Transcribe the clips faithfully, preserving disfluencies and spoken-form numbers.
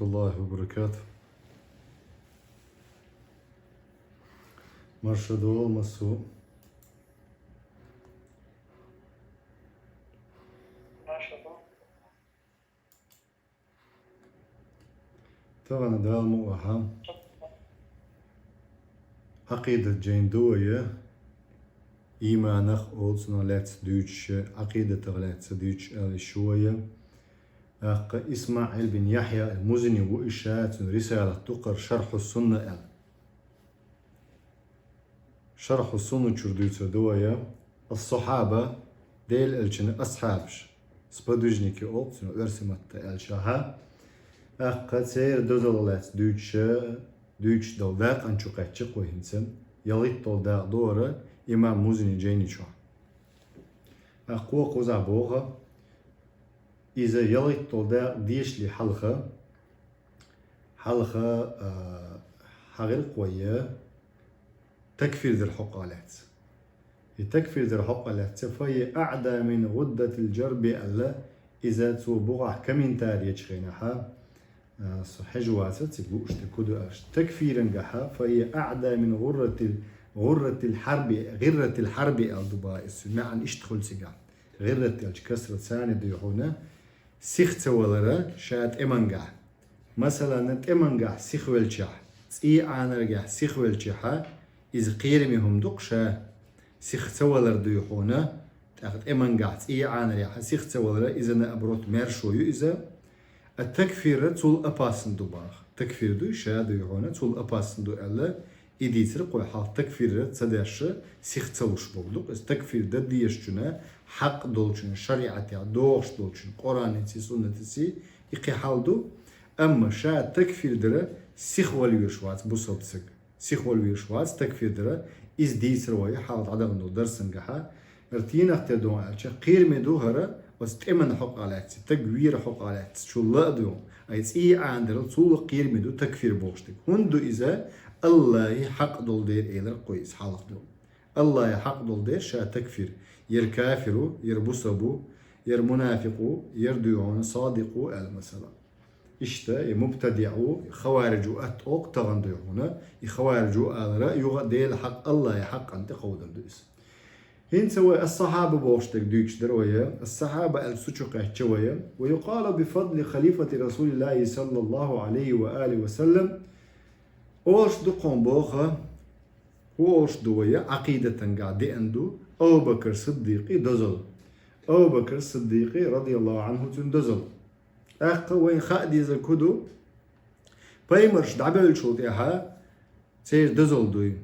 الله وبركاته. Марша догӀа массо. Тахана Дала мукъ лахь, Ӏакъидат жайна ду вай, иманах, олцунах лаьцна дуьйцуш, Ӏакъидатах лаьцна дуьйцуш аьлла йиш ю вай. ТӀаккха ИсмаӀил бин Яхья ал-Музни ву иша, цуьнан рисалат ду кхара Шархьу Сунна аьлла. Шархьу Сунна чуьра дуьйцур ду вай, ас-сахьаба, Делан элчанан асхьабаш, сподвижники олу цуьнан оьрсийн маттахь аьлча хьа. ТӀаккха церан дозалла лаьцна дуьйцуш, дуьйцуш долу дакъана чу кхаьччи кхо хӀинца, ялхитталгӀа дакъа ду хӀара имам Музни жайни чохь. ТӀаккха кхо кхузахь боху, иза ялхитталгӀа дакъа дешале хьалха, хьалха, а, хьагӀиркхойя такфир дар хьокъа лаьцна. И такфир дар хьокъа лаьцна, фа хия аӀда мин гӀуддатил жарби аьлла, иза цо бухахь комментарий ечу хенахьа, а, со хьежа вацара цига лууш дерг хӀун ду аьлча. Такфирангахьа, фа хия аӀда мин гӀурратил, гӀурратил хьарби, гӀирратил хьарби аьлла ду баха иза, маьӀна иштта хуьлу цигахь. ГӀиррат аьлча касра цани ду хьуна, сиха ца валара ша тӀемангахь. Масалан, тӀемангахь сиха велчахь, цӀий Ӏанаргахь сиха велчахьа, иза кхераме хӀума ду-кх ша, сиха ца валар дуй хьуна, тӀаккха тӀемангахь цӀий Ӏанарехьа сиха ца валара, иза наоборот маьршо ю иза. А такфира цул опасно ду баха. Такфир дуй ша дуй хьуна, цул опасно ду аьлла, и дийцира кхо хьалха такфира ца деш, сиха ца луш боху ду-кх иза. Такфир дан дезачунна, хьакъ долчунна, шариӀатехь догӀуш долчунна, Къуръаниций, суннатиций, и кхин хьал ду. Амма ша такфир дара сиха вала везаш вац бусалба стаг. Сиха вала везаш вац такфир дара, иза дийцира вай хьалха дӀадахана долу дарсангахьа. ХӀара тӀенах тера ду аьлча, кхераме ду хӀара, оцу тӀеман хьокъа лаьцна, стаг вера хьокъа лаьцна, чул ла а ду, ай цӀий Ӏанадарал цул а кхераме ду такфир бохуш дерг. ХӀунда ду иза? Аллахье хьакъ долу дера элира кхо иза хьалха ду. Аллахье хьакъ долу дера ша такфир, яра кафир ву, яра бусалба ву, яра мунафикъ ву, яра дуй хьуна садикъ ву аьлла, масала. Иштта, и мубтадиӀ ву, хавариж ву атта оккху тахана дуй хьуна, и хавариж ву алара, юха а Делан хьакъ, Аллахье хьакъан тӀе кховдар ду иза. ХӀинца вай ас-сахьаба бохуш дерг дуьйцуш дара вай, ас-сахьаба аьлла цу чу кхаьчча вай, ва юкъалу би фадли халифати Расулиллахи саллаллаху Ӏалайхи ва алихи ва саллам, олуш ду кхуьнан боху, хӀун олуш ду вай, Ӏакъидатангахь деана ду, Абу Бакр Сиддикъи дозалла. Абу Бакр Сиддикъи, радияллаху Ӏанху, цуьнан дозалла. ТӀаккха вайна хаа дезарг хӀун ду? Пайхамарш дӀабевллачул тӀаьхьа церан дозалла дуй.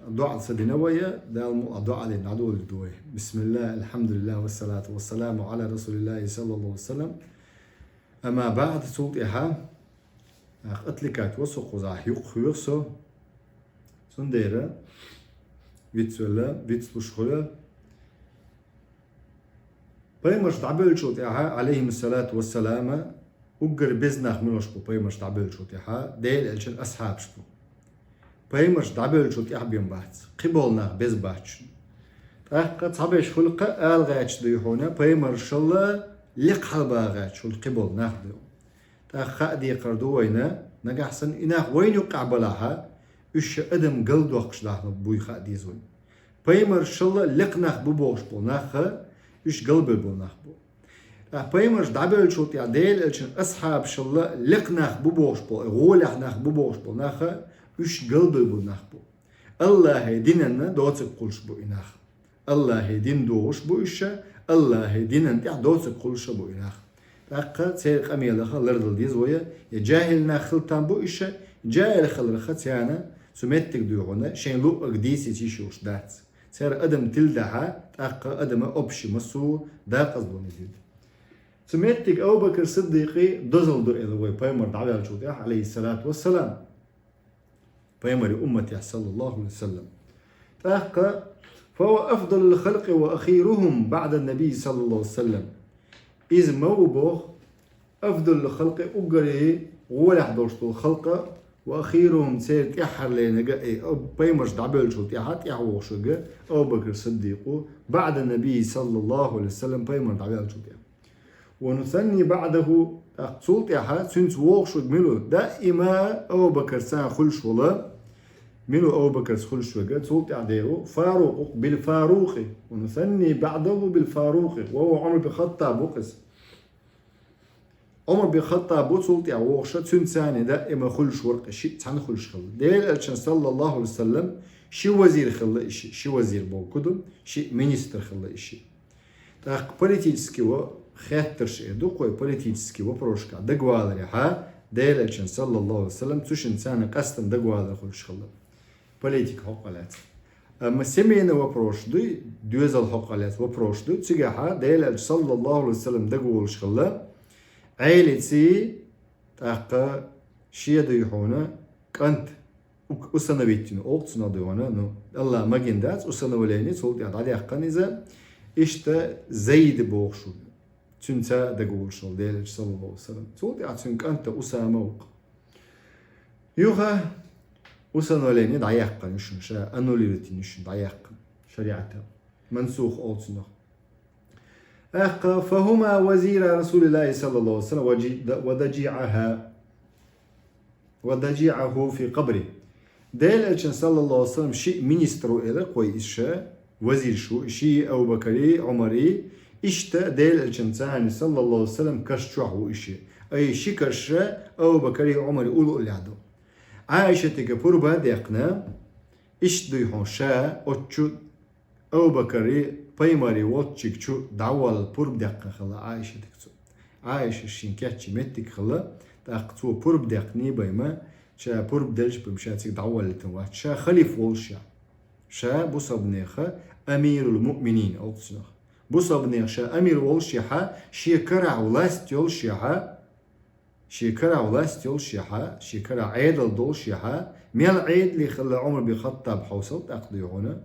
ДоӀа ца дина вай, Дала мукъ лахь доӀа дина дӀадолийр ду вай. Бисмиллах, алхьамдулиллах, вассалату вассаламу Ӏала Расулиллахи саллаллаху Ӏалайхи ва саллам. Амма баӀд, цул тӀаьхьа, ах, отвлекать во со кхузахь, юккъе хьоьху со. Цундела вицвелла, вицлуш хуьлу. Пайхамарш дӀабевллачул тӀаьхьа, Ӏалайхимуссалату вассалама, уггар беза нах муьлш бу пайхамарш дӀабевллачул тӀаьхьа, Делан элчан асхьабаш бу. Пайхамарш дӀабевллачул тӀаьхьа бен бац, кхиболу нах беза бац шуна. ТӀаккха цхьаберш хуьлу кхаъ ала гӀерташ дуй хьуна, пайхамаршалла лекха хьалабаха гӀерташ хуьлу кхиболу нах дуй. ТӀаккха хаа декхар ду вайна, нагахь санна и нах вайна юккъехь балахьа, уьш ша адам галдоккхуш дахьлур буй хаа деза вайна. Пайхамаршалла лекха нах бу бохуш болу нахха, уьш галбевлла болу нах бу. Ткъа пайхамарш дӀабевллачул тӀаьхьа Делан элчан асхьабашалла лекха нах бу бохуш болу, гӀолехь нах бу бохуш болу нахха, уьш галбевлла болу нах бу. Аллахье динанна доцург кхуллуш бу и нах. Аллахье дин дохуш бу уьш ша, Аллахье динан тӀехь доцург кхуллуш бу и нах. ТӀаккха церан къамелаха лардала деза вай, я жаьхӀил нах хила там бу уьш ша, жаьхӀил хиларха царна цу меттиг дуй хьуна, шайн луъург дийцийта йиш йолуш дац. Цара адам тиладахьа, тӀаккха адама общий массо а дакъазло дийр ду. Цу меттиг Абу Бакр Сиддикъи дозалла ду аьлла вай пайхамар дӀаваьллачул тӀаьхьа, Ӏалайхиссалату вассалам. Пайхамаран умматехь, саллаллаху Ӏалайхи ва саллам. ТӀаккха: «Фа хува афдалул халкъи ва ахирухум баъдан набий, саллаллаху Ӏалайхи ва саллам». Иза ма ву боху, афдалул халкъи, уггаре гӀолехь долуш долу халкъа, ва ахирухум, церан тӀаьххьарлерниг а, э, пайхамарш дӀабевллачул тӀаьхьа тӀаьхьавогӀуш верг а Абу Бакр Сиддикъ ву, баъдан набий, саллаллаху Ӏалайхи ва саллам, пайхамар дӀаваьллачул тӀаьхьа. ونثني بعده, тӀаккха цул тӀаьхьа цуьнца вогӀуш верг мила ву? دائما Абу Бакарца хуьлуш волу, мила ву Абу Бакарца хуьлуш верг? Цул тӀаьхьа дер ву Фарукъ, بالفاروق, ونثني بعده بالفاروق, وهو عمر بن الخطاب ву иза. Ӏумар бин Хаттаб ву цул тӀаьхьа вогӀуш, цуьнца даа-, даима хуьлуш вара-кх и шиъ, цхьаьна хуьлуш хилла. Делан Элчан, саллаллаху Ӏалайхи ва саллам, ши вазир хилла и шиъ, ши вазир боху ду, шиъ министр хилла и шиъ. ТӀаккха политически ву хеттарш эр ду-кх вай, политически вопросашкахь дагаваларехьа, Делан Элчан, саллаллаху Ӏалайхи ва саллам, цу шинца къастам дагавалар хуьлуш хилла. Политика хьокъехь лаьцна. Амма семейный вопрос дуй, доьзал хьокъехь лаьцна вопрос дуй, цигахьа Делан Элча, саллаллаху Ӏалайхи ва саллам, дагаволуш хилла, Ӏелиций, тӀаккха шен дуй хьуна кӀант, у-, усыновить йина олу цунах дуй хьуна, ну, Аллах магийна дац, усыновление, цул тӀаьхьа дӀадаьккхина иза, иштта Зайд бохуш ву, цуьнца дагаволуш волу Делан Элча, саллаллаху Ӏалайхи ва саллам. Цул тӀаьхьа цуьнан кӀанта Усама ву-кх. Юха усыновление дӀаяьккхина ю шуна, ша аннулировать йина ю шуна, дӀаяьккхина шариӀатехь. Мансух олу цунах. ТӀаккха فهما وزيرا رسول الله صلى الله عليه وسلم وجي-، ودجيعها، ودجيعه في قبره. Делан Элчан, саллаллаху Ӏалайхи ва саллам, шиъ министр ву элира-кх вай иза ша, вазирш ву и шиъ, Абу Бакарий, Ӏумарий, иштта Делан Элчанца, саллаллаху Ӏалайхи ва саллам, каш чохь ву и шиъ. Ай ши каш Абу Бакарий, Ӏумарий уллохь ду. Ӏайшатига пурба а даьккхина, иштта дуй хьуна ша оцу Абу Бакарий пайхамарий волччигчу дӀавалла пурба даьккхина хилла Ӏайшатига цо. Ӏайша шен кечйина меттиг хилла, тӀаккха цо пурба даьккхина бен ма, ша пурба делча бен ма ша цига дӀавалийтина вац. Ша халифа волушехь. Ша бусалбанеха амирул муъминин олу цунах. Бусалбанех ша амир волушехьа, шен карахь власть йолушехьа, шен карахь власть йолушехьа, шен карахь Ӏедал долушехьа, мел Ӏедале хилла Ӏумар бин Хаттаб хьовсал тӀаккха дуй хьуна,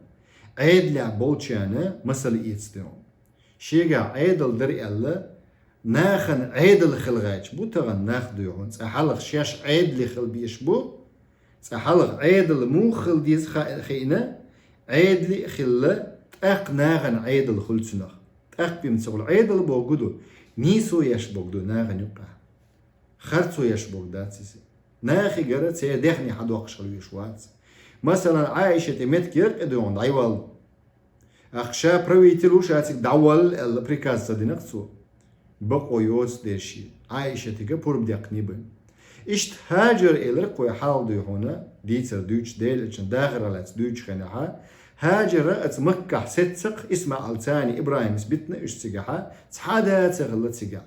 Ӏедалехь болчарна масал эца дуй хьуна. Шегахь Ӏедал дара аьлла, нахана Ӏедал хила гӀерташ бу тахана нах дуй хьуна, цкъа хьалха шаьш Ӏедале хила безаш бу, цкъа хьалха Ӏедал муха хила деза хаа хиъна, Ӏедале а хилла, тӀаккха нахана Ӏедал хуьлу цунах. ТӀаккха бен ма ца хуьлу. Ӏедал бохург ду, нийсо еш бохург ду нахана юккъехь. Харцо еш бохург дац иза. Нахигара церан даьхни хьадоккхуш хила везаш вац. Масалан, Ӏайшата меттиг яра-кх и дуй хьуна дӀайолла. ТӀаккха ша правитель ву, ша цига дӀавалла аьлла приказ ца дина-кх цо. Бакъо йоцу дерш, Ӏайшатига пурба даьккхина бен. Иштта Хьаджар элира-кх вай хьалха дуй хьуна, дийцар дуьйцуш, Делан Элчан дахарах лаьцна дуьйцучу хенахьа, Хьаджара оцу Маккахь сеццакх ИсмаӀал царний ИбрахӀимс битина уьш цигахьа, цхьа а да ца хилла цигахь.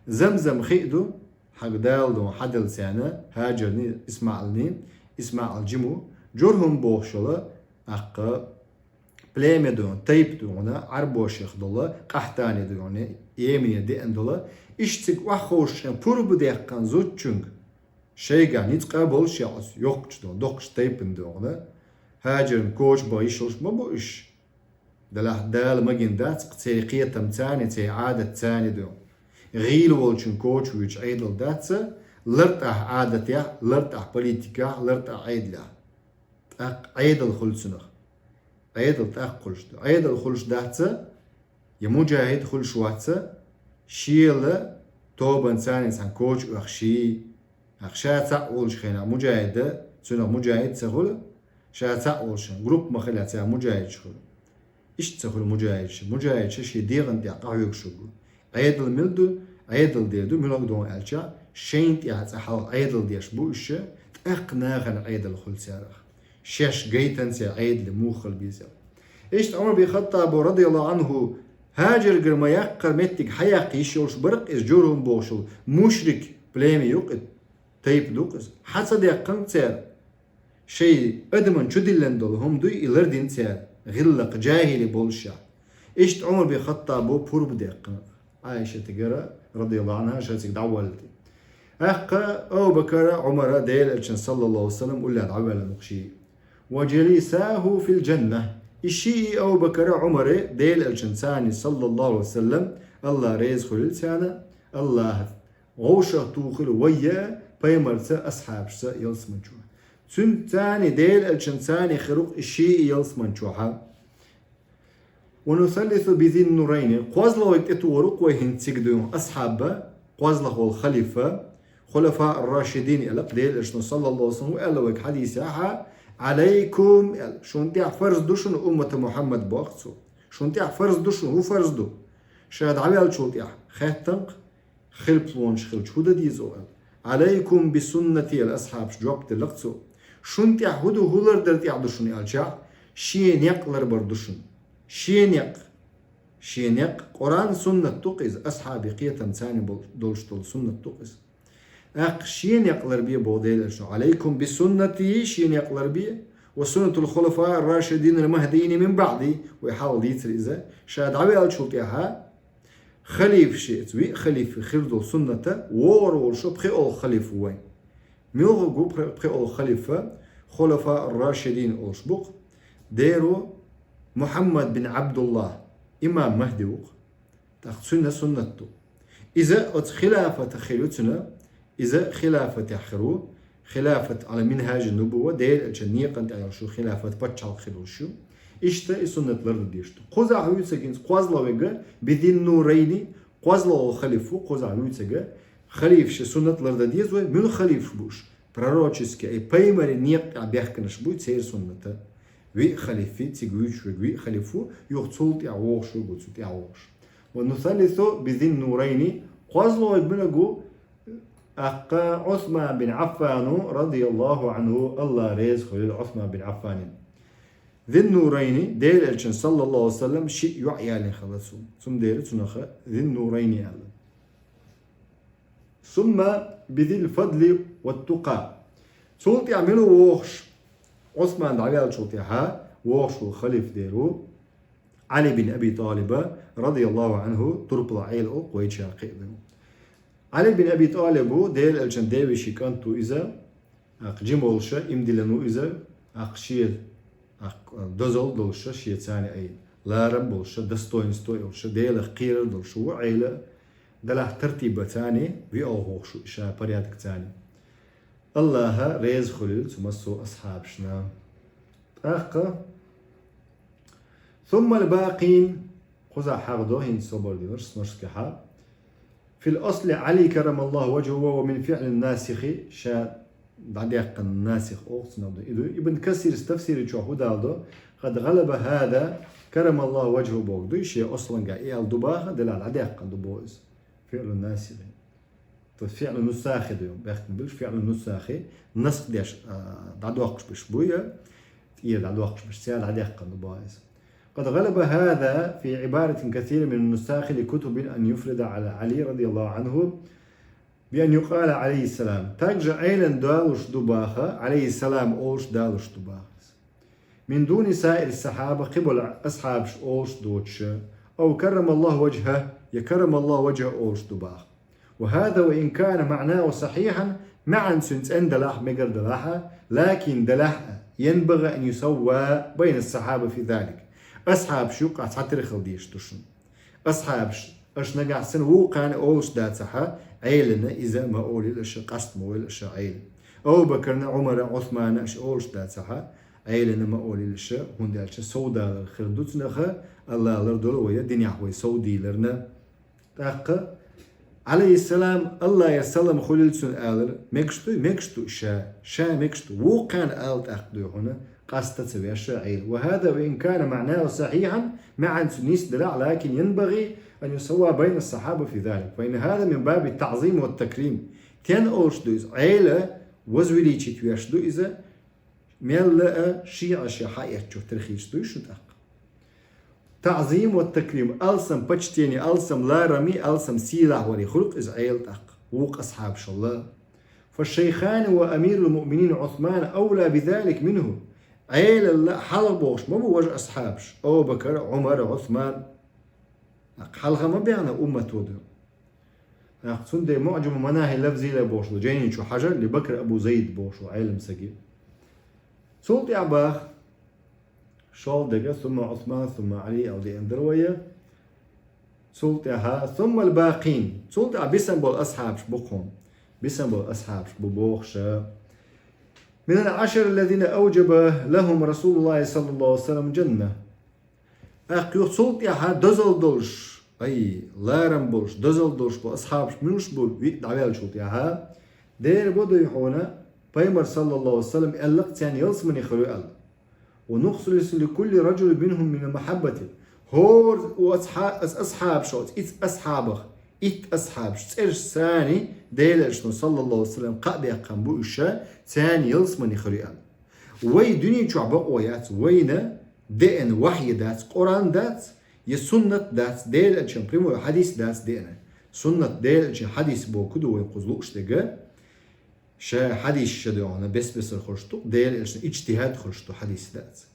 Замзам хи а ду, хьан Дала ду хьан делла царна, Хьаджарний, ИсмаӀалний, ИсмаӀал жима ву, Журхум бохуш йолу, тӀаккха племя ду хьуна, тайпа ду хьуна, Ӏарбошех долу, Къахьтани ду хьуна, Йемене деана долу, иштта цига охьаховшучу хенахь пурба даьккхина зудчуьнга, шайгахь ницкъ а болуш, оцу йоккхачу ду хьуна, доккхачу тайпана ду хьуна, Хьаджарна коча бан йиш йолуш ма бу уьш. Делахь Дала магийна дац-кх церан кхетам царний, церан Ӏадат царний ду хьуна. ГӀийла волчун коча вуьйчу Ӏедал дац, лартӀахь Ӏадатехь, лартӀахь политикехь, лартӀахь Ӏедалехь. ТӀаккха Ӏедал хуьлу цунах. Ӏедал тӀаккха хуьлуш ду. Ӏедал хуьлуш дац, я муджахид хуьлуш вац, шела тобанца цхьаьна коча оьхуш. ТӀаккха ша цхьаъ волчу хенахь муджахид, цунах муджахид ца хуьлу, ша цхьаъ волчу хенахь группа ма хилла цара муджахидаш хуьлу. Иштта ца хуьлу муджахидаш. Муджахидаш шен дегӀан тӀехь къахьоьгуш верг ву. Ӏедал мила ду? Ӏедал дер ду, муьлха ду аьлча, шайна тӀехь цкъа хьалха Ӏедал деш бу уьш, тӀаккха нахана Ӏедал хуьлу царах. Шаьш гайтина церан Ӏедале муха хила беза. Иштта Ӏумар бин Хаттабо, радияллаху Ӏанху, Хьаджаргара ма яккхара меттиг хьаяккха йиш йолуш бара-кх иза, Журхум бохуш йолу мушрик племя ю-кх иза, тайпа ду-кх иза. Хьан ца даьккхина цара? Шайн адаман чу диллина долу хӀума дуй и лардина цара, гӀиллакх, жахӀили болушехь. Иштта Ӏумар бин Хаттабо пурба даьккхина Ӏайшатигара, радияллаху Ӏанха, ша цига дӀаваллалц. ТӀаккха Абу Бакара, Ӏумара Делан Элчан, саллаллаху Ӏалайхи ва саллам, уллехь дӀаваьлла ду-кх шиъ. وجليساه في الجنة. И шиъ Абу Бакара, Ӏумара Делан Элчанца, саллаллаху Ӏалайхи ва саллам, Аллах реза хуьлийла царна, Аллаха вовшах тухийла вай а, пайхамарца а, асхьабашца а ялсамани чохь. Цуьнца а, Делан Элчанца а хир ву-кх и шиъ ялсамани чохь. ونثلث بذي النورين, кхозлагӀа тӀетухур ву-кх вай хӀинца цига дуьйна асхьаб, кхозлагӀа халифа, хулафа ар-рашидин аьлла-кх Делан Элчано, саллаллаху алейхи ва саллям, ву аьлла вайга хьадисехь, عليكم аьлла, шун тӀехь фарз ду шуна, уммата Мухьаммад, боху цо. Шун тӀехь фарз ду шуна, хӀун фарз ду? Ша дӀаваьллачул тӀехь хеттанкъ хилаф лоруш хилча хӀун дан деза аьлла. عليكم بسنتي аьлла, асхьабаша жоп делла-кх цо. Шун тӀехь хӀун ду, хӀун лардар тӀехь ду шуна аьлча, шен некъ ларбар ду шуна. Шен некъ. Шен некъ. Къуръан, суннат ду-кх иза, асхьабий кхетам царна бол-, долуш долу суннат ду-кх иза. ТӀаккха шен некъ ларбе боху Делан Элчано. عليكم بسنتي, шен некъ ларбе, وسنة الخلفاء الراشدين المهديين من بعدي, вай хьалха дийцира иза, ша дӀаваьллачул тӀаьхьа халифа шеца, виъ халифа хир долу сунната, вогӀур волуш ву пхоьалгӀа халифа вайн. Муьлха ву пхи-, пхоьалгӀа халифа? Хулафа ар-рашидин олуш бу-кх. Дера ву Мухьаммад бин Абдуллах, имам Махди ву-кх. ТӀаккха цуьнан суннат ду. Иза оцу хилафатах хир ю цуьнан, иза хилафатехь хир ву, хилафат على منهاج النبوة, Делан Элчан некъан тӀехь йолуш ю, хилафат пачхьалкх хир йолуш ю. Иштта и суннат лардан дезаш ду. Кхузахь вуьйцург хӀинца кхозлагӀа верг, بذي النورين, кхозлагӀа халифа ву, кхузахь вуьйцург, халифа шен суннат лардан деза вай, муьлха халифаш бу уьш? Пророческий, ай, пайхамаран некъа тӀехь баьхкинарш бу, церан суннат. Виъ халифа, цига вуьйцуш верг виъ халифа ву, юха цул тӀаьхьа вогӀуш верг ву, цу тӀаьхьа вогӀуш. ونثلث بذي النورين, кхозлагӀа верг муьлха ву? ТӀаккха Ӏусман бин Ӏаффан, радияллаху Ӏанху, АллахӀ реза хуьлийла Ӏусман бин Ӏаффанна. ذي النورين, Делан Элчанан, саллаллаху алейхи ва саллям, шиъ йоӀ ялийна хилла цо. Цундела цунах ذي النورين аьлла. ثم بذي الفضل والتقى. Цул тӀаьхьа мила ву вогӀуш? Ӏусман дӀаваьллачул тӀаьхьа вогӀуш волу халифа дера ву Ӏали бин Аби ТӀалиб, радияллаху Ӏанху, турпала Ӏела олу-кх вайчара кхиъна. Ӏали бин Аби ТӀалиб ву Делан Элчанан девешин кӀант ву иза, тӀаккха жима волуш, иман диллина ву иза, тӀаккха шен, тӀаккха дозалла долуш, шен царна, ай, ларам болуш, достоинство йолуш, Делах кхерар долуш ву Ӏела, делахь тартибаца виъалгӀа вогӀуш ву ша, порядокца. АллахӀ реза хуьлийла цу массо а асхьабашна. ТӀаккха ثم الباقين, кхузахь хьагӀдо хӀинца собар динарш, сморскехьа. في الأصل علي كرم الله وجهه وهو من فعل الناسخ, ша дӀадаьккхина, насих олу цунах ду. И ду Ибн Касира тафсира чохь хӀун далдо: قد غلب هذا كرم الله وجهه боху ду, шен аслангахь и аьлла ду баха, делахь дӀадаьккхина ду боху иза. فعل الناسخ. То есть فعل النساخ ду, бехк ма билла, فعل النساخ, насх деш, а, дӀадоккхуш берш бу я, тӀера дӀадоккхуш берш, цара дӀадаьккхина ду боху иза. قد غلب هذا في عبارة كثير من النساخ لكتب أن يفرد على علي رضي الله عنه بأن يقال عليه السلام. Также Ӏелина далуш ду баха, عليه السلام олуш далуш ду баха. من دون سائر الصحابة, кхиболу асхьабаш олуш доцуш, أو كرم الله وجهه, я كرم الله وجهه олуш ду баха. وهذا وإن كان معناه صحيحا, маьӀна цуьнан цӀена далахь, мегар далахь, لكن далахь а, ينبغي أن يسوى بين الصحابة في ذلك. Асхьабаш юккъехь цхьатерра хила дезаш ду шуна. Асхьабаш, аша нагахь санна вукхарна олуш дацахь, Ӏелина иза ма олийла аша, къаста ма войла аша Ӏела. Абу-Бакарна, Ӏумара, Ӏусмана аша олуш дацахь, Ӏелина ма олийла аша, хӀунда аьлча совдалар хир ду цунах, АллахӀ лардойла вай динехь вай совдийларна. ТӀаккха, Ӏалайхиссалам, АллахӀера салам хуьлийла цунна, алар мегаш ду, мегаш ду ша, ша мегаш ду, вукхарна ала тӀаккха дуй хьуна, къаста ца веш Ӏела. وهذا وإن كان معناه صحيحا, маьӀна цуьнан нийса далахь, لكن ينبغي أن يسوى بين الصحابة في ذلك، فإن هذا من باب التعظيم والتكريم. Тен олуш ду иза, Ӏела возвеличить веш ду иза, мелла а шиӀа шен хьаэцчо тера хилча дуй шуна тӀаккха. تعظيم والتكريم, алсам почтение, алсам ларам, алсам сийлахь варе хуьлу-кх иза Ӏела тӀаккха, вукху асхьабашалла. فالشيخان وأمير المؤمنين عثمان أولى بذلك منه. Ӏелалла хьалха бохуш ма бу важа асхьабаш: Абу-Бакар, Ӏумар, Ӏусман. Хьалха ма баьхна уммато ду. ТӀаккха цундела МуӀжаму Манахил Лафзийла бохуш долу жайни чу хьажа, ли Бакр Абу Зайд бохуш волу Ӏелам саги. Цул тӀаьхьа баха, шолгӀа дерг, ثم عثمان ثم علي аьлла деана дара вай. Цул тӀаьхьа, ثم الباقين. Цул тӀаьхьа бисам болу асхьабаш бу кхунна. Бисам болу асхьабаш бу бохуша. من العشر الذين أوجب لهم رسول الله صلى الله عليه وسلم الجنة. ТӀаккха юха цул тӀаьхьа дозалла долуш, ай, ларам болуш, дозалла долуш бу асхьабаш муьлш бу виъ дӀавеллачул тӀаьхьа, дера бо дуй хьуна, пайхамар, саллаллаху алейхи ва саллям, аьлла-кх царна ялсамане хир ю аьлла. «Ва нухлису ли кулли раджулин минхум мин ал-махьаббати». ХӀора у асхьа-, ас-, асхьабаш, оцу итт асхьабах, итт асхьабаш цӀераш царна Делан Элчано, саллаллаху алейхи ва саллям, кхаъ баьккхина бу уьш, царна ялсамане хир ю аьлла. Вай дуьне чохь бакъо яц, вайна деана вахьи дац, Къуръан дац, я суннат дац, Делан Элчан прямой хьадис дац деана. Суннат, Делан Элчан хьадис бохург ду вай кхуза лууш дерг. Ша хьадис ша дуй хьуна, бес-бесара хир ду, Делан Элчан иджтихӀад хир ду, хьадис дац.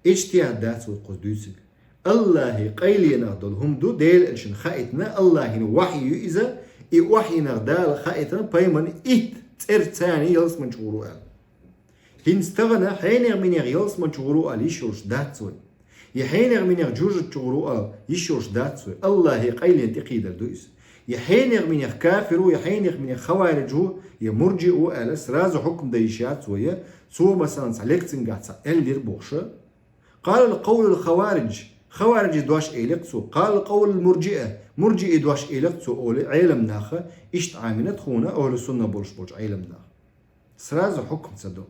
ИджтихӀад дац вай кхуза дуьйцург. Аллахьан къайленах долу хӀума ду, Делан Элчана хаийтина, Аллахьан вахьи ю иза, и вахьинах Дала хаийтина пайхамарна итт цӀераш царна ялсамане чу гӀур ву аьлла. ХӀинца тахана хьенех-минех ялсамане чу гӀур ву аьлла йиш йолуш дац вай. Я хьенех-минех жужа чу гӀур ву аьлла йиш йолуш дац вай. Аллахьан къайлен тӀекхийдар ду иза. Я хьенех-минех кафир ву, я хьенех-минех хавариж ву, я мурджиъ ву аьлла, сразу хӀукм дан йиш яц вай. Цо, масалан, цхьа лекцигахь цхьаъ аьллера бохуш, «Къала къавлул хаваридж», хавариджийн дош элира-кх цо, «къала къавлул мурджиъа», мурджиийн дош элира-кх цо олий, Ӏеламнаха иштта Ӏамийна тхуна, ахӀлу сунна болуш болчу Ӏеламнаха. Сразу хӀукм ца до.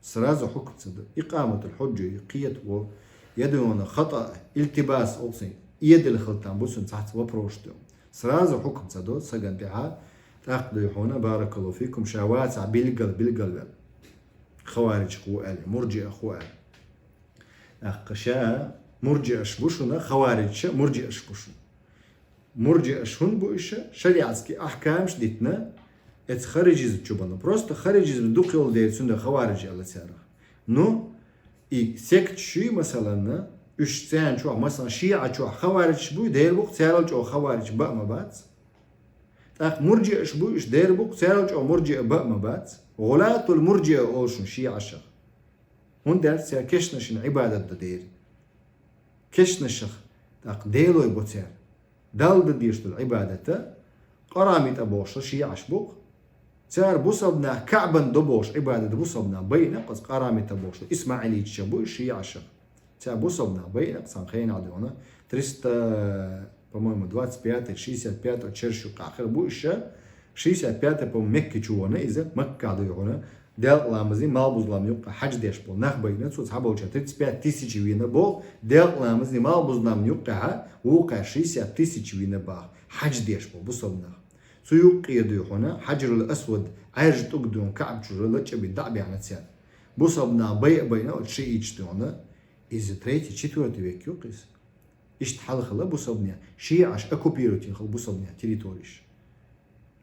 Сразу хӀукм ца до. Икъаматул хьуджа, кхета во, я дуй хьуна хатаъ, илтибас олу цунна, эдала хила там бу цуьнан цхьацца вопрос ду. Сразу хӀукм ца до, сагана тӀехьа, тӀаккха дуй хьуна, баракаллаху фикум, ша вацахь билггал, билггал вел. Хавариджех ву аьлла, мурджиах ву аьлла. ТӀаккха ша мурджиаш бу шуна, хавариджаш мурджиаш бу шуна. Мурджиаш хӀунда бу иша? ШариӀатский ахькамаш дитина, эца хариджизм чу бан. Просто хариджизм дукха йолу дела цуьнан хаваридж аьлла царах. Ну, и секташ ю, масалан, уьш царна чохь, масалан, шиӀа чохь хавариджаш буй, дера бу-кх царал чӀогӀа хаваридж бан а ма бац. ТӀаккха мурджиаш буй, уьш дера бу-кх царал чӀогӀа мурджиа бан а ма бац. ГӀулатул мурджиа олу шуна шиӀашах. ХӀунда аьлча цара кешнашна Ӏибадат до дера. Кешнашах, тӀаккха делой бо цара. Далла дан дезаш долу Ӏибадата, къарамита бохуш шиӀаш бу-кх. Цара бусалба нах Каъбана до бохуш Ӏибадат бусалба нах байина, кхуза къарамита бохуш, исмаилитча бу шиӀашах. Цара бусалба нах байина, цхьана хенахь дуй хьуна, триста, по-моему, двадцать пятый, шестьдесят пятый чергаш юккъехь хир бу иша, шестьдесят пятый, по-моему, Мекке чу вахана иза, Маккахь дуй хьуна, делкъа ламазан, малхбуза ламазан юккъехь хьаьж деш болу нах байина, цо цхьаболчара тридцать пять тысяч вийна боху, делкъа ламазан, малхбуза ламазан юккъехь вукхара шестьдесят тысяч вийна боху, хьаьж деш болу бусалба нах. Цу юккъе дуй хьуна, Хьаджарул Асвад, Ӏаьржа тӀулг дуй хьуна, Каъба чуьра лачкъабина дӀа а баьхна цара. Бусалба нах байа а байина, оцу шиӀитча дуй хьуна, иза третий, четвёртый век ю-кх иза. Иштта хьалхала бусалба нах, шиӀаш оккупировать йина хила бусалба нах территореш.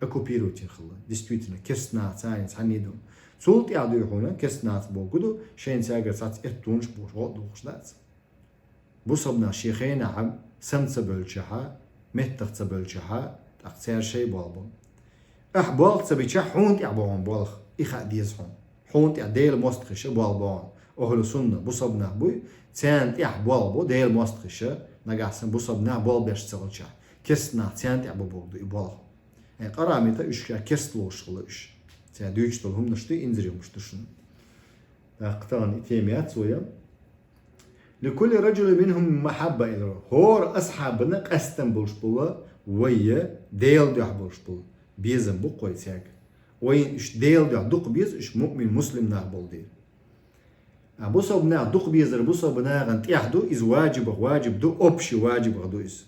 Оккупировать йина хила, действительно, керста нах царна цхьаьна ду. Цул тӀаьхьа дуй хьуна, керста нах бохург ду, шайна цаьргара цхьацца эттонаш бохуш, гӀо а дохуш дац. Бусалба нах шен хенахь сама ца бевллачохь, меттах ца бевллачохь, тӀаккха цара шайн болх бо. Ахь болх ца бичахь, хьуна тӀехь бу хьуна болх, и хаа деза хьуна. Хьуна тӀехь Делан мостагӀаша болх бо хьуна. Ахьлу сунна бусалба нах буй, царна тӀехь болх бо Делан мостагӀаша, нагахь санна бусалба нах болх беш ца хилчахь, керста нах царна тӀехь бу бохург ду и болх. Э, къарамита уьш ша керста лоруш хила уьш. Цара дуьйцуш долу хӀуманаш ду, инзаре хӀуманаш ду шуна. ТӀаккха тахана и тема яц вай. «Ликулли раджулин минхум махьабба», — элира. ХӀора асхьабана къастам болуш болу вай, Делан дуьхьа болуш болу безам бу-кх вай цаьрга. Вайна уьш Делан дуьхьа дукха беза, уьш муъмин, муслим нах болу дела. А бусалба нах дукха безар бусалба нахана тӀехь ду, иза важибах важиб ду, общий важибах ду иза.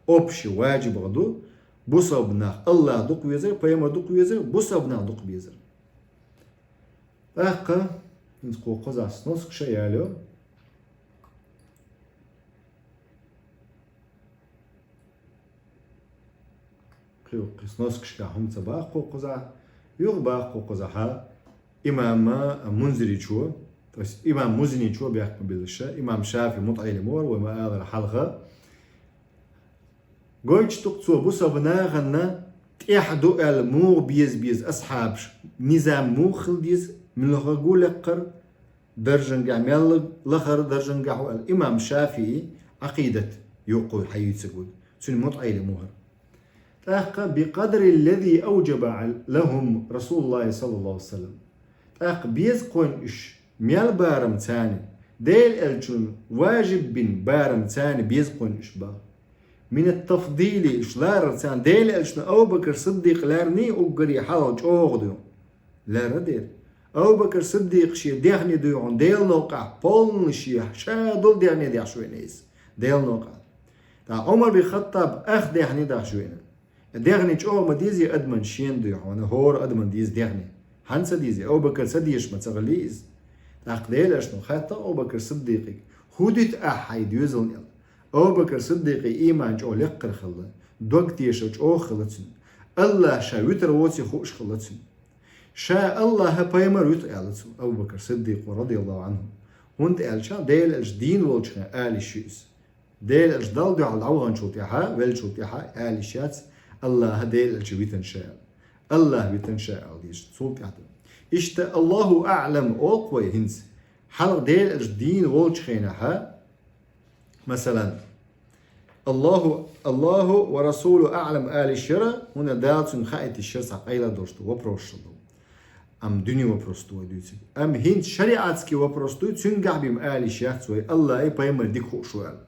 Общий важибах ду, бусалба нах Аллах дукха везар, пайхамар дукха везар, бусалба нах дукха безар. ТӀаккха, хӀинца кху кхузахь сноскаш а ялайо. Кху, кху сноскашкахь хӀума ца боху кху кхузахь, юха боху кху кхузахь, имам Мунзиричо, то есть имам Музиничо бехк ма биллалаш, имам ШафиӀи мутаӀеллим вара, вай ма-аллара хьалха. Гойтуш ду-кх цо бусалба нахана тӀехь ду аьлла муха беза беза асхьабаш, низам муха хила деза, муьлхха гу лекхара, даржангахь мел лахара даржангахь ву аьлла, имам ШафиӀи Ӏакъидат юккъе хьайийцар вай, цуьнан мутаӀеллим ву хӀара. ТӀаккха: «Бикъадри ллази авджаба лахум Расулуллахи саллаллаху алейхи ва саллям». ТӀаккха беза кхойн уьш, мел барам царна, Дела элчун важиб бина барам царна беза кхойна уьш баха. Минат тафдили уьш ларар царна Дела элчун Абу Бакр Сиддикъ ларний уггаре хьалха чӀогӀа ду. Ларар дера. Абу Бакр Сиддикъ шен дехне дуй хьуна Дела новкъахь полна шен ша долу дехне деш вайна иза. Дела новкъахь. ТӀаккха Ӏумар бин Хаттаб ах дехне деш вайна. Дехне чӀогӀа ма дезий адаман шена дуй хьуна, хӀора адаман деза дехне. Хьан ца дезий, Абу Бакр ца дезаш ма ца хилий иза. ТӀаккха Дела элчано хаьттира Абу Бакр Сиддикъига, хӀун диту ахь хьайн доьзална аьлла. Абу Бакр Сиддикъин ийман чӀогӀа леккхара хилла, дог тешар чӀогӀа хилла цуьнан. АллахӀ ша вуьтур воций хууш хилла цуьнан. Ша АллахӀ а пайхамар а вуьту аьлла цо, Абу Бакр Сиддикъо, радияллаху Ӏанху. ХӀунда аьлча Дела элча дийна волчу хенахь ала йиш ю иза. Дела элча Далла дуьхьал дӀаваханчул тӀаьхьа, веллачул тӀаьхьа ала йиш яц, АллахӀ Дела элча витина ша аьлла. АллахӀ витина ша аьлла дезаш, цул тӀаьхьа ду. Иштта Аллаху аӀлам олу вай хӀинца. Хьалха Дела элча дийна волчу хенахь, масалан, Аллаху, Аллаху ва расулу аӀлам ала йиш яра, хӀунда Дала цуьнга хаийта йиш яра, цхьа къайла долуш ду, вопросаш ду. Амма дуьне вопрос ду вай дуьйцург. Амма хӀинца шариатский вопрос дуй, цуьнгахь бен ала йиш яц вай, АллахӀ а пайхамар а дика хууш ву аьлла.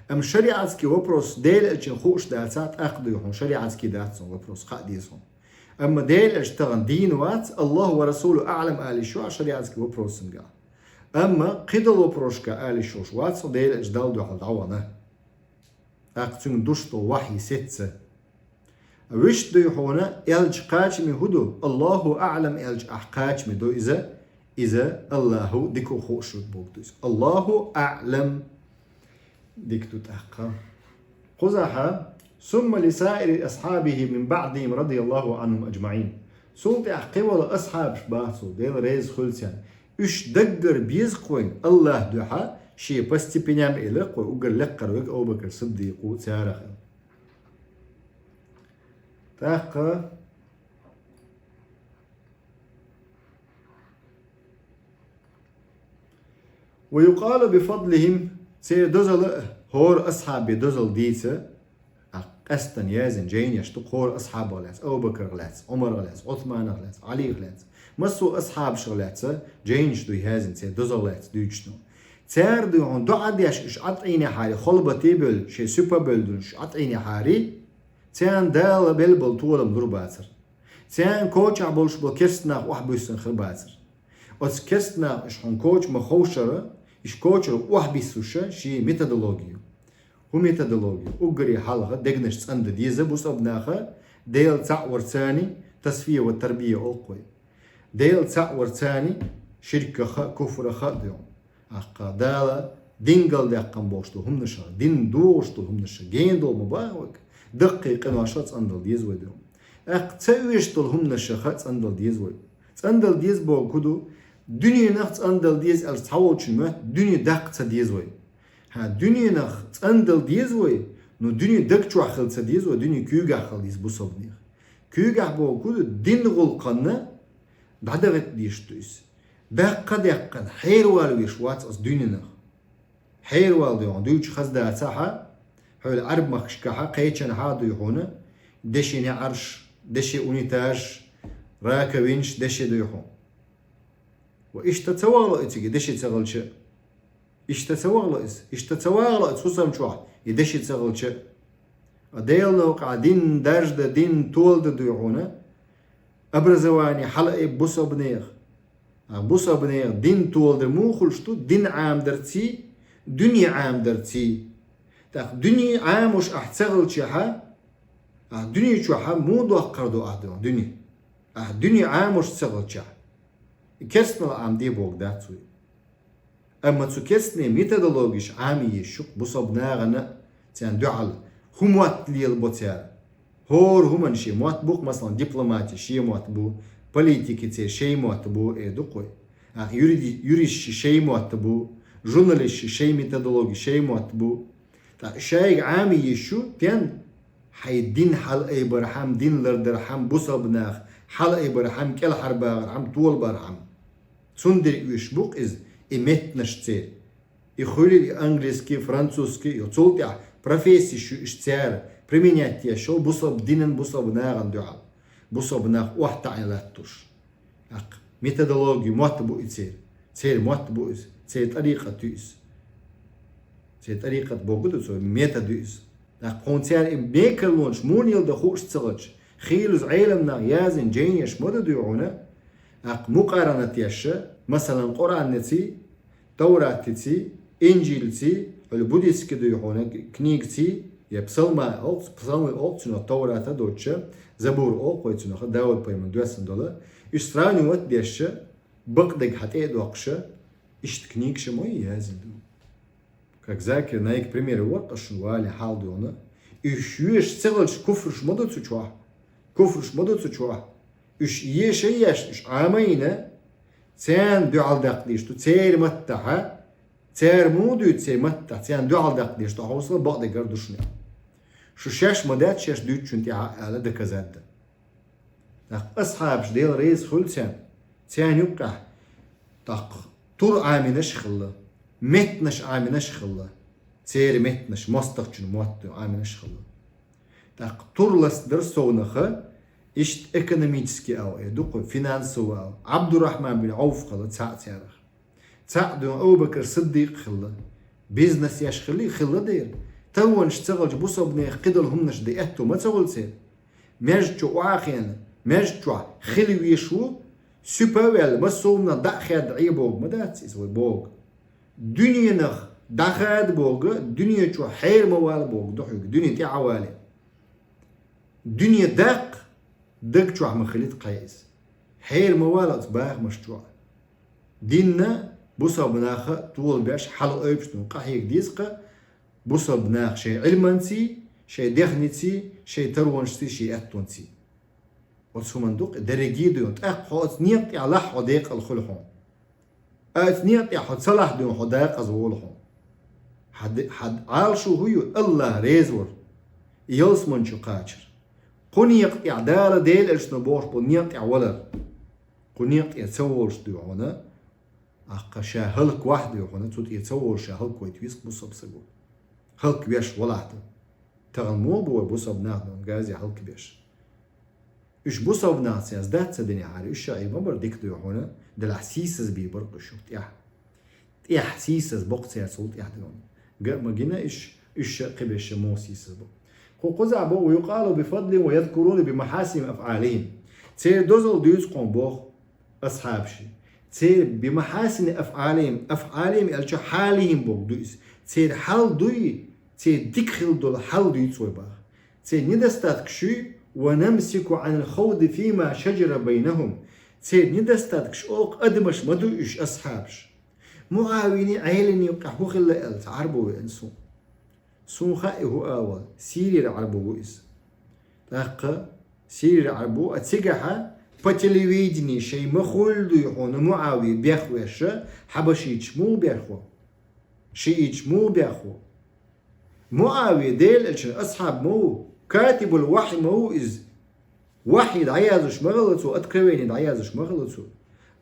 Амма шариатский вопрос Дела элчана хууш дацахь, тӀаккха дуй хьуна, шариатский дац цуьнан вопрос, хаа деза хьуна. Амма Дела элча тахана дийна вац, Аллаху ва расулу аӀлам ала йиш ю ахь шариатский вопросангахь. Амма кхидолу вопросашка ала йиш йолуш вац хьо, Дела элча Далла дуьхьал дӀавахана. ТӀаккха цуьнга душ долу вахьйи сецца. Вуьшта дуй хьуна, элча кхачаме хӀун ду? Аллаху аӀлам элча ахь кхачаме ду иза, иза Аллаху дика хууш ву боху ду иза. Аллаху аӀлам. Дика ду тӀаккха. Кхузахьа, сумма ли саири асхьабихи мин баӀдихим радияллаху Ӏанхум аджмаӀин. Цул тӀаьхьа кхин волу асхьабаш баха цо, Дела реза хуьлу царна. Уьш даггара беза кхойн АллахӀ дуьхьа, шен по степеням элира кхой, уггар леккхара верг Абу Бакр Сиддикъ ву царах. ТӀаккха ва юкъалу би фадлихим, церан дозалла а, хӀора асхьабе дозалла дийца, а, къаьстина яздина жайнаш ду кхора асхьабах лаьцна, Абу Бакрах лаьцна, Ӏумарах лаьцна, Ӏусманах лаьцна, Ӏалих лаьцна. Массо а асхьабашах лаьцна жайнаш ду яздина церан дозалла лаьцна дуьйцуш ду. Цара дуй хьуна доӀа деш уьш ӀатӀийнехьари, холбате а бевлла, шайн суьпа а бевлла дуьйна уьш ӀатӀийнехьари, царна Дала белла болу толам лур бацара. Царна кочахь болуш болу керста нах охьабуьссина хир бацара. Оцу керста наха уьш хьуна коча ма ховшара, уьш кочара охьабиссуша шен методологию. ХӀун методологию? Уггаре хьалха дегнаш цӀандан деза бусалба наха, Дела цхьаъ вар царний, тасфия ва тарбия олу кхой. Дела цхьаъ вар царний, ширкаха а, куфраха а дуьйхьу. Аккха Дала дин галдаьккхина болуш долу хӀуманашха, дин догӀуш долу хӀуманашха, гена долу ма баха вайга, даккхий къиношха а цӀандала деза вай дуьйхьу. Аккха ца оьшуш долу хӀуманашха а цӀандала деза вай. ЦӀандала деза боху хӀун ду? Дуьненах цӀандала деза аьлча цхьаволчун моьтту дуьне даккха ца деза вай. ХӀан, дуьненах цӀандала деза вай, но дуьне даг чохь хила ца деза вай, дуьне куьйгахь хила деза бусалбанех. Куьйгахь боху хӀун ду? Дин гӀуллакханна дӀадахийта дезаш ду иза. Даккха а даьккхина, хьеравала веш вац аса дуьненах. Хьеравала дуьйхьу, дуьйцуш хаза дацахьа, хьуьлла Ӏарб махкашкахьа, кхечанхьа а дуй хьуна, деши неӀарш, деши унитазаш, раковинаш, деши дуй хьуна. Ва иштта ца вахало и цига, деши ца хилча а. Иштта ца вахало иза, иштта ца вахало иза хӀусам чохь, и деши ца хилча а. А Делан новкъахь дин даржда, дин толада дуй хьуна, образование хьалаайба бусалбанех. А бусалбанех дин толадар муха хуьлуш ду, дин Ӏамадарций, дуьне Ӏамадарций. ТӀаккха дуьне Ӏамош ахь ца хилчахьа, ахь дуьне чохьа муха доккхур ду ахь дуьне? Ахь дуьне Ӏамош ца хилчахь, и керстанал Ӏамаде боху дац вай. Амма цу керстанийн методологеш Ӏамаеш ю-кх бусалба нахана а, царна дуьхьал хӀун мотт лелабо цара. ХӀора хӀуманан шен мотт бу-кх, масалан, дипломати шен мотт бу, политики церан шайн мотт бу, эр ду-кх вай. Ахь юриди-, юристаш шайн мотт бу, журналисташ шайн методологи, шайн мотт бу. Ткъа шайга Ӏамаеш ю, тен, хьайн дин хьалаайбархьама, дин лардархьама, бусалба нах хьалаайбархьама, кӀелхьарбахархьама, толабархьама. Цундела оьшуш бу-кх иза, и меттанаш церан. И хуьлийла и английский, французский, йо, цул тӀаьхьа профессиш ю уьш цара применять деш йолу бусалба динан, бусалба нахана дуьхьал. Бусалба нах охьатаӀийна латтош. Аккха методологи мотт бу и церан. Церан мотт бу иза. Церан тӀарикъат ю иза. Церан тӀарикъат бохург ду цо, метод ю иза. ТӀаккха хьуна цара и мекарлонаш муха леладу хууш ца хилча, хийла иза Ӏеламнаха язйина жайнаш ма ду дуй хьуна, тӀаккха мукъарана теша, масалан, Къуръанаций, Тавратаций, Инжилций, хьуна буддистский дуй хьуна книгаций, я псалма олу, псалма олу цунах, Таврата доцуша, Забур олу вай цунах, Дауд пайхамар доьссина долу, уьш сравнивать а деша, бакъдерг хьан тӀе а доккхуша, иштта книгаш ма ю язйина ду. Как Закир Наик пример вара, къа шуна вале хьал дуьйна. Уьш йоьшуш ца хилча, куфраш ма ду цу чохь. Куфраш ма ду цу чохь. Уьш еша а еш, уьш Ӏама а йина, царна дуьхьал даккха дезаш ду, церан маттахьа, цара муха дуьйцу церан маттахь, царна дуьхьал даккха дезаш ду, хьовсал, бакъдерг ду шуна. Шу шаьш ма дац шаьш дуьйцучунна тӀехь ала доказать дан. ТӀаккха асхьабаш, Дела реза хуьлу царна, царна юккъехь, тӀаккха тур Ӏамийнарш а хилла, меттанаш Ӏамийнарш а хилла, церан меттанаш, мостагӀчун мотт Ӏамийнарш а хилла. ТӀаккха тур ластадар совнаха, иштта экономически ала, э, дукха финансово ала, Ӏабдуррахьман бин Ӏауф хилла цхьаъ царах. Цхьаъ дуьйна Абу Бакр Сиддикъ хилла. Бизнес еш хилла, хилла дера. Таханаш ца хилча, бусалба нехан кхидолу хӀуманаш де аьтту ма ца хуьлу церан. Маьждиг чу охьахиъна, маьждиг чохь хила везаш ву, суьпа а ваьлла, массо а хӀуманах дӀа а хадда Ӏе бохург ма дац иза вай бохург. Дуьненах дӀахада бохург, дуьне чу хьера ма вала бохург ду хьоьга, дуьне тӀаьхьа вале. Дуьне даккха, даг чохь ма хилийта кхайа иза. Хьера ма вала оцу бахамаш чохь. Динна бусалба наха тола беш хьала ойпаш ду, къахьега деза-кх бусалба наха шайн Ӏилманций, шайн дехнеций, шайн таронашций, шайн аьттонций. Оцу хӀуманна ду-кх дерриге а дуьйна, тӀаккха хьо оцу некъа тӀехь лахь, хьо декъала хуьлу хьуна. Оцу некъа тӀехь хьо ца лахь дуьйна, хьо декъаза волу хьуна. Хьан де-, хьан Ӏалашо хӀун ю, АллахӀ реза вар, ялсамани чу кхачар. Кху некъа тӀехь, Дала Делан Элчано бохуш болу некъа тӀехь валар. Кху некъа тӀе ца волуш дуй хьуна, тӀаккха ша хӀаллаквахь дуй хьуна, цу тӀе ца волуш ша хӀаллаквайта веза-кх бусалба саго. ХӀаллаквеш валахь ду. Тахана муха бу вай бусалба нах дуьйна газе хӀаллакбеш? Уьш бусалба нах цаьрца дац ца динехьара, уьш ша и ма бара дика дуй хьуна, делахь сийсаз бийр бара-кх уьш юха тӀехь. ТӀехь сийсаз боккху цаьрца гӀуллакх тӀехь дерг. Га а ма гина уьш, уьш ша кхиберш ша муха сийсаз бу. Кху кхузахь боху: «Ва юкъалу би фадлихим ва язкуруна би махьасини афӀалихим». Церан дозалла дуьйцу кхуьнан боху асхьабаши. Церан би махьасини афӀалихим, афӀалихим аьлча хьалихим боху ду иза. Церан хьал дуй, церан дика хила долу хьал дуьйцу вай боху. Церан недостаткаш юй: «Ва намсику Ӏанил хавди фима шаджара байнахум». Церан недостаткаш, оха адамаш ма ду уьш, асхьабаш. МуӀавини Ӏелини юккъехь хӀун хилла аьлла, цхьа Ӏарбо веана суна. Суна хаьа и хӀун а вала, Сирера Ӏарбо ву иза. ТӀаккха Сирера Ӏарбо, а цигахьа по телевидению шайн ма хуьллу дуй хьуна МуӀави бехвеш, хьабашийча муха бехво? Шиийча муха бехво? МуӀави Делан Элчанан асхьаб ма ву, катибул вахьи ма ву иза. Вахьи дӀаяздеш ма хилла цо, откровение дӀаяздеш ма хилла цо.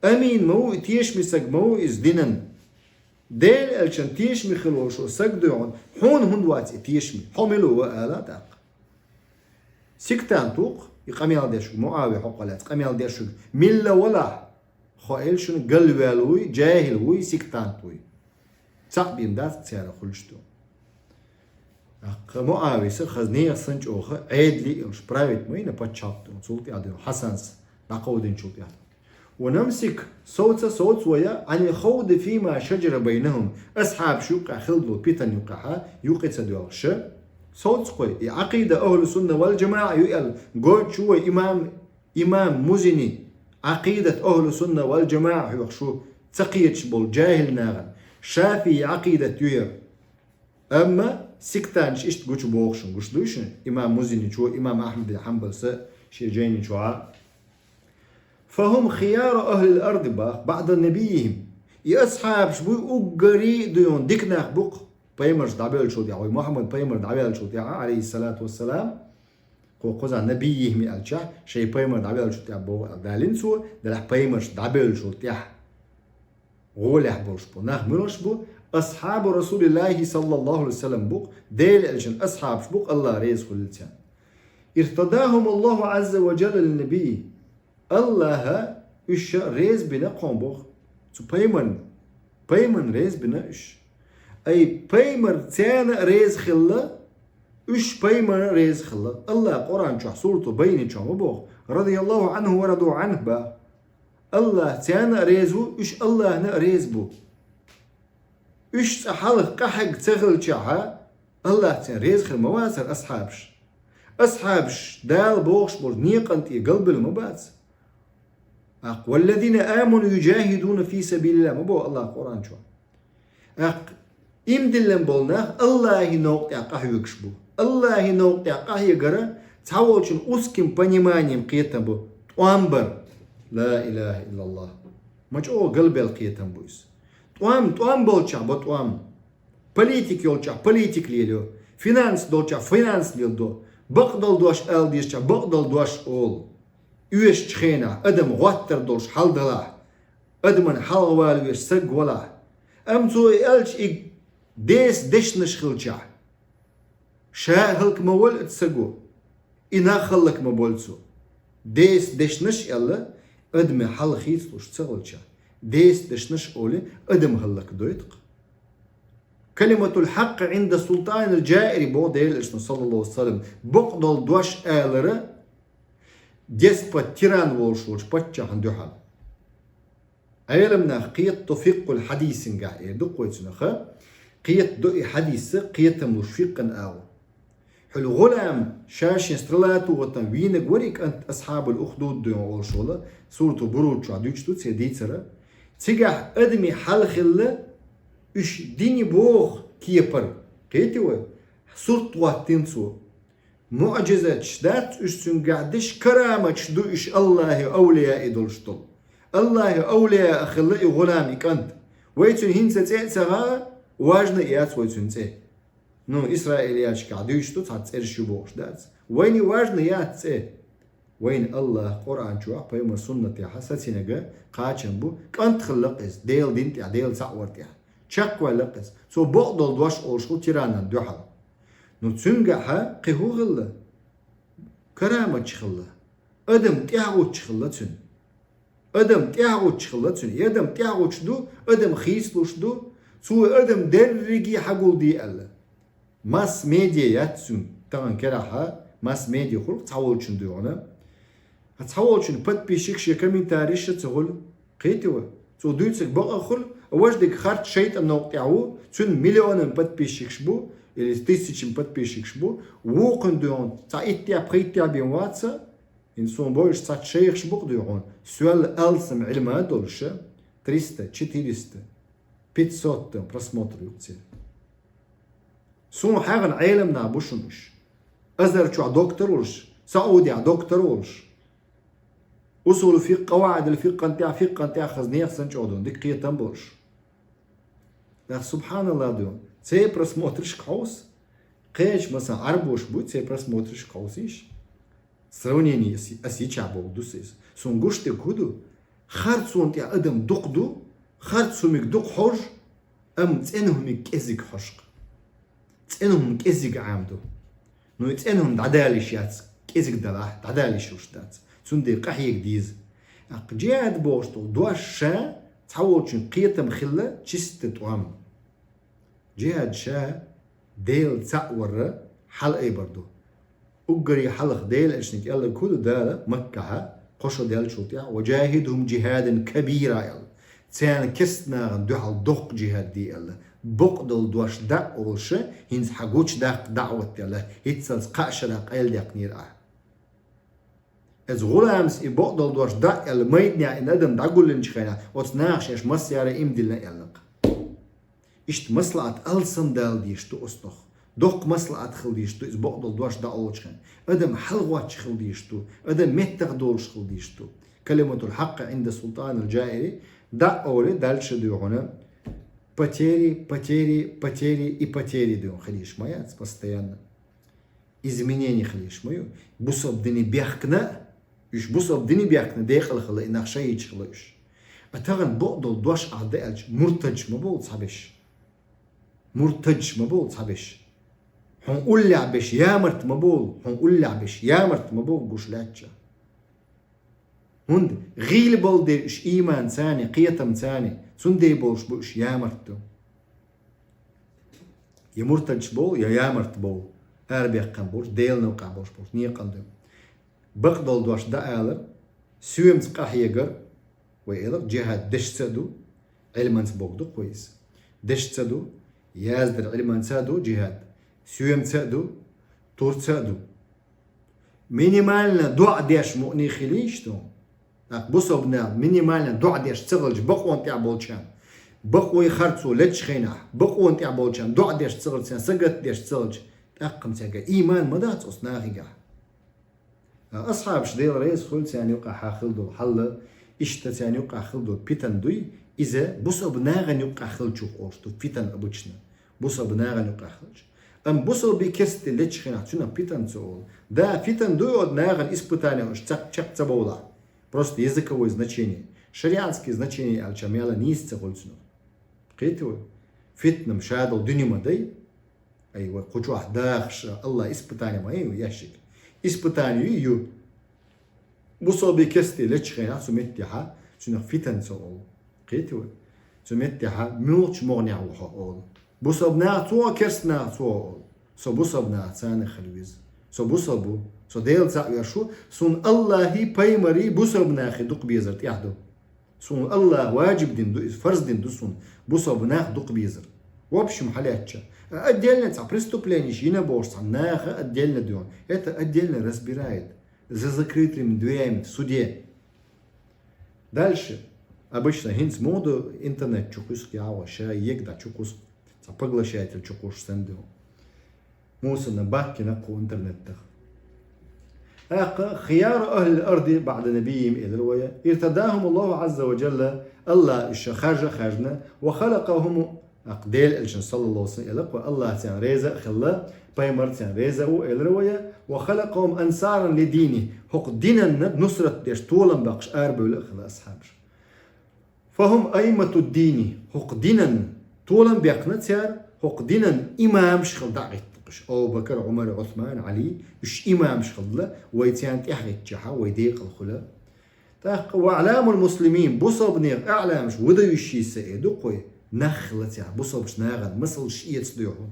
Амин ма ву и, тешаме саг ма ву иза динан. Делан Элчанан тешаме хила волуш волу саг дуй хьуна, хьуна хӀунда вац и тешаме? Хьо мила ву ала тӀаккха? Сектант ву-кх и къамел деш ву, МуӀави хьокъехь лаьцна къамел деш ву. Милла валахь, хьо элчанна галваьлла вуй, жаьхӀил вуй, сектант вуй. Цхьаъ бен дац цара хуьлуш ду. ТӀаккха МуӀавис хаза нехан санна чӀогӀа Ӏедале а йолуш править ма йина пачхьалкх дуьйна, цул тӀаьхьа дуьйна Хьасанс дӀакховдийначул тӀаьхьа. «Ва намсик», совца, совца вай, «Ӏанил хавди фима шаджара байнахум», асхьабаш юккъехь хилла долу питан юккъехьа юкъе ца доьлхуша, совца кхой, и Ӏакъида ахӀлу сунна вал жамаӀа ю аьлла гойтуш ву вай имам, имам Музини, Ӏакъидат ахӀлу сунна вал жамаӀа хьоьхуш ву ца кхеташ болу жаьхӀил нахана, шафии Ӏакъидат ю яра. Амма сектанташ иштта гучу боху шуна, гуш дуй шуна, имам Музиничо, имам Ахьмад бин Хьанбалса шен жайни чохьа: «Фахум хияру ахлил арди бах баъда набийихим». И асхьабаш буй уггаре а дуй хьуна дика нах бу-кх, пайхамарш дӀабевллачул тӀаьхьа, вай Мухьаммад пайхамар дӀаваьллачул тӀаьхьа, алейхиссалату вассалам, кху кхузахь набийихим аьлча, шайн пайхамар дӀаваьллачул тӀаьхьа боху аьлла далийна цо, делахь пайхамарш дӀабевллачул тӀаьхьа гӀолехь болуш бу нах муьлш бу? Асхьабу Расулиллахи саллаллаху алейхи ва саллям бу-кх, Делан Элчанан асхьабаш бу-кх, АллахӀ реза хуьлда царна. «Иртадахум Аллаху азза ва жалла линнабий». АллахӀа уьш ша реза бина кхуьнан боху цу пайхамарна. Пайхамарна реза бина уьш. Ай, пайхамар царна а реза хилла, уьш пайхамарна а реза хилла. Аллаха Къуръан чохь сурату Баййина чохь ма боху, радияллаху анху ва раду анху боху. Аллах царна а реза ву, уьш Аллахна а реза бу. Уьш цкъа хьалха къахьегна ца хилчахьа, Аллах царна реза хир ма вацара асхьабаш. Асхьабаш Дала бохуш болу некъан тӀе галбелла ма бац. ТӀаккха: «Валлазина аману юджахидуна фи сабилиллах», ма боху Аллах Къуръан чохь. ТӀаккха иман диллина болу нах Аллахьан новкъа тӀехь къахьоьгуш бу. Аллахьан новкъа тӀехь къахьегара цхьаволчун узким пониманием кхетам бу. ТӀом бар. Ла илаха иллаллах. Ма чӀогӀа галбелла кхетам бу иза. ТӀом, тӀом болчохь бо тӀом. Политик йолчохь политик лелайо. Финанс долчохь финанс леладо. Бакъдолу дош ала дезачохь бакъдолу дош олу. Оьшучу хенахь адам гӀоттар долуш хьал далахь, адаман хьалхавала веш саг валахь. Амма цо и аьлча, и Дела дешнаш хилчахь, ша а хӀаллак ма волу оцу саго, и нах хӀаллак ма болу цо. Дела дешнаш аьлла, адаман хьал хийцалуш ца хилчахь, Дела дешнаш олий, адам хӀаллакдойту-кх. «Калиматул хьакъкъи Ӏинда султанил джаири», боху Делан Элчано, саллаллаху алейхи ва саллям, бакъдолу дош алара деспот, тиран волуш волчу паччахьна дуьхьал. Ӏеламнах кхетадо фикъхул хьадисингахь эр ду-кх вай цунах, кхетадо и хьадис, кхетам луш фикъхана агӀо. Хьуьлу гӀулам ша-шен стрелату ватан вийнаг вара и кӀант, асхьабул Ухдуд дуьйна олуш волу, сурату Буруд чохь дуьйцуш ду церан дийцар. Цигахь адамийн хьал хилла, уьш дини боху кепара, кхетий вай, сурт хӀоттийна цо. МуӀжизаташ дац уьш цуьнгахь деш, караматаш ду уьш Аллахьан авлияи долуш долу. Аллахьан авлияа хилла и гӀулам, и кӀант. Вай цуьнан хӀинца цӀе а ца хаьа, важна а яц вай цуьнан цӀе. Ну, Исраилияташкахь дуьйцуш ду, цхьацца цӀераш ю бохуш дац. Вайна важна яц цӀе. Вайна Аллах Къуръан чохь, пайхамар суннатехь сацийнарг кхачам бу, кӀант хилла-кх иза, Делан дин тӀехь, Дела цхьаъ вар тӀехь. Чекхваьлла-кх иза. Цо бакъдолу дош олуш ву тиранан дуьхьал. Ну, цуьнгахьа кхин хӀун хилла? Караматаш хилла. Адам тӀаьхьагӀуттуш хилла цуьнан. Адам тӀаьхьагӀуттуш хилла цуьнан. И адам тӀаьхьагӀуттуш ду, адам хийцалуш ду. Цо адам дерриге хьагулдий аьлла. Масс-медиа яц цуьнан тахана керахь, масс-медиа хуьлу-кх цхьаволчун дуьйхьана. Ткъа цхьаволчун подписчикаш я комментарийш а ца хуьлу, кхетий вай. Цо дуьйцург бакъ а хуьлу, важа дерг харц шайтӀан новкъа тӀехь ву, цуьнан миллионан подписчикаш бу, или тысячан подписчикаш бу, вукхун дуьйхьана цхьа иттех, пхийттех бен вац а, хӀинца суна бовзуш цхьацца шайхаш бу-кх дуьйхьана, соьл алсам Ӏилма а долуш, триста, четыреста, пятьсот просмотр ю-кх церан. Суна хьаьгна Ӏеламнах бу шуна уьш. Азхар чохь доктор волуш, Саудехь доктор волуш. Усулу фикъ, къаваидул фикъан тӀехь, фикъан тӀехь хаза нехан санна чӀогӀа ду, дика кхетам болуш. Нах, субханаллах, ду. Церан просмотрашка хьовса. Кхечу, масала, Ӏарбоша буй, церан просмотрашка хьовсийша. Сравнение ас, ас йича боху ду иза. Суна гуш дерг хӀун ду? Харцонна тӀехь адам дукха ду, харц хӀумиг дукха хьожу, амма цӀена хӀумиг кӀезиг хьожу-кх. ЦӀена хӀума кӀезиг Ӏама ду. Ну, и цӀена хӀума дӀадала йиш яц, кӀезиг далахь, дӀадала йиш йолуш дац. Цундела къахьега деза. ТӀаккха джихӀад бохуш долу дош ша цхьаволчун кхетам хилла чиста тӀом. Джихад ша Дела цхьаъ варра хьалаайбар ду. Уггаре хьалха Делан Элчанга аьлларг хӀун ду Дала Маккахьа, кхо шо даьллачул тӀаьхьа: «Ва джахидхум джихадан кабира», аьлла. Царна кестнахана дуьхьал доккха джихад де аьлла. Бакъдолу дош дӀа а олуша, хӀинца хьан гучудаккха даӀват аьлла, хӀинццалц кхаа шарахь къайладаьккхинера ахьа. Иза гӀуламас и бакъдолу дош дӀа а аьлла, майданехь и адам дӀагуллинчу хенахь, оцу наха шаьш массара а ийман диллина аьлла-кх. Иштта маслаӀат алсамдала дезаш ду оцунах. Доккха маслаӀат хила дезаш ду иза бакъдолу дош дӀа олучу хенахь. Адам хьалагӀоттуш хила дезаш ду. Адам меттах долуш хила дезаш ду. Калиматул хьакъкъи Ӏинда султанил джаири дӀа а олий, дальше дуьйхьана потери, потери, потери и потери дуьйхьана хила йиш ма яц постоянно. Изменение хила йиш ма ю. Бусалба дине бехкана, уьш бусалба дине бехкана декъала хила, и нах шайича хила уьш. А тахана бакъдолу дош ахь даьлча, муртадаш ма бовла цхьаберш. Муртадаш ма бовла цхьаберш. Хьуна уллехь берш ямарта ма бовла, хьуна уллехь берш ямарта ма бовла гуш лаьттача. ХӀунда гӀийла болу дела уьш ийманца а, кхетамца а, цундела болуш бу уьш ямарт ду. Я муртадаш болу, я ямарт болу, арабаьккхина болуш, Делан новкъахь болуш болуш, некъан ду. Бакъдолу дош дан алар, соьмаца къахьегар, вай элира, джихад дешца а ду, Ӏилманца богу ду-кх вай иза. Дешца а ду, яздар Ӏилманца а ду джихад, соьмаца а ду, турца а ду. Минимально доӀа деш мукъане хилийша ду. ТӀаккха бусалба наха минимально доӀа деш ца хилча бакъонан тӀехь болчарна, бакъо харцо лечу хенахь, бакъонан тӀехь болчарна доӀа деш ца хилча, царна сагатдеш ца хилча, тӀаккха цаьрга ийман ма дац оцу нахигахь. Ткъа асхьабаш, Дела реза хуьлда царна, юкъахь хилла долу хьал, иштта царна юкъахь хилла долу питан дуй, иза бусалба нахана юкъахь хиллачух олуш ду фитан обычно. Бусалба нахана юкъахь хиллачу. Амма бусалбий керста лечу хенахь цунах питан ца олу. Да, фитан дуй оцу нахана испытание уьш ца, чекх ца бовлахь. Просто языковое значение. Шариатское значение аьлча мела нийса ца хуьлу цунах. Кхетий вай? Фитна-м ша долу дуьне ма дай. Ай, вай кху чохь дахаш, АллахӀ испытание ма ю, ящик. Испытание ю. Бусалбий керста лечу хенахь цу меттехьа цунах фитан ца олу. Кхетий вай? Цу меттехьа муьлхачу могӀанехь ву хьо олу. Бусалба нах цо, керста нах цо олу. Со бусалба нах царна хила веза. Со бусалба ву. Со Дела цхьаъ веш ву. Суна АллахӀий, пайхамарий, бусалба нахий дукха безар тӀехь ду. Суна АллахӀа ваджиб дина ду иза, фарз дина ду суна, бусалба нах дукха безар. В общем, хьалаьцча, а отдельно цхьа преступление йина бохуш цхьа наха отдельно дуьйхьу. Это отдельно разбирает. За закрытыми дверями в суде. Дальше. Обычно хӀинца муха ду интернет чу кхуьсу кхиаго, ша ега дӀа чу кхуьсу, цхьа поглощатель чу кхуьсуш санна ду. Муса-м бахкина кху интернетах. ТӀаккха хияру ахлил арди баъда набиййихим элира вай. Иртадахум Аллаху Азза ва Джалла, АллахӀ уьш харжа а хаьржина, ва халакъахум, тӀаккха Делан элчанна саллаллаху алейхи ва саллям элира вай, АллахӀ царна реза а хилла, пайхамар царна реза а ву элира вай, ва халакъахум ансаран ли дини, хӀокху динанна нусрат деш, толам баккхаш арабевлла а хилла асхьабаш. Фахум аиммату дини, хӀокху динан толам баьккхина цара, хӀокху динан имамаш хилла дӀа а гӀиттина уьш. Абу Бакр, Ӏумар, Ӏусман, Ӏали, уьш имамаш хилла, вай царна тӀаьхьа гӀиттича, вай декъала хуьлу. ТӀаккха ва аъламул муслимин, бусалбанех аъламаш, выдающиеся ду-кх вай, нах хилла цара, бусалбачу нахана масалш эца дуьйхьу.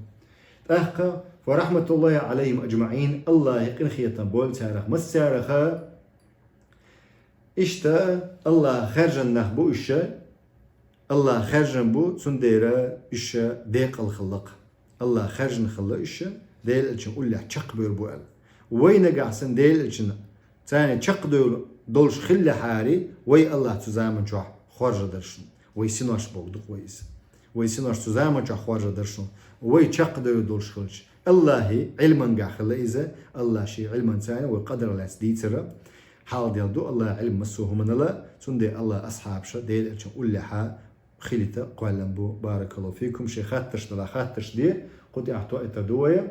ТӀаккха фа рахматуллахи Ӏалайхим аджмаӀин, АллахӀа къинхетам бойла царах массараха. Иштта АллахӀа хаьржина нах бу уьш, АллахӀа хаьржина бу, цундела уьш декъала хилла-кх. АллахӀа хаьржина хилла уьш, Делан элчанна уллехь чекхбевр бу аьлла. Вай нагахь санна Делан элчанна царна чекхдевр долуш хиллехьара, вай АллахӀа цу заман чохь хоржа дара шуна. Вай синош боху ду-кх вай иза. Вай синош цу заман чохь хоржа дара шуна. Вай чекхдевр долуш хилча, АллахӀа Ӏилманехь хилла иза, АллахӀа шен Ӏилманца вай къадар лаьцна дийцира. Хьалха делла ду АллахӀа Ӏилма массо а хӀуманал, цундела АллахӀа асхьабаша Делан элчанна уллехьа хилийта кхоьллина бу. Баракаллаху фикум, шайн хаттарш далахь, хаттарш де, кху тӀехь тоуьйтур ду вай.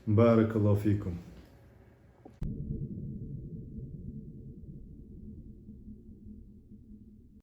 Баракаллаху фикум.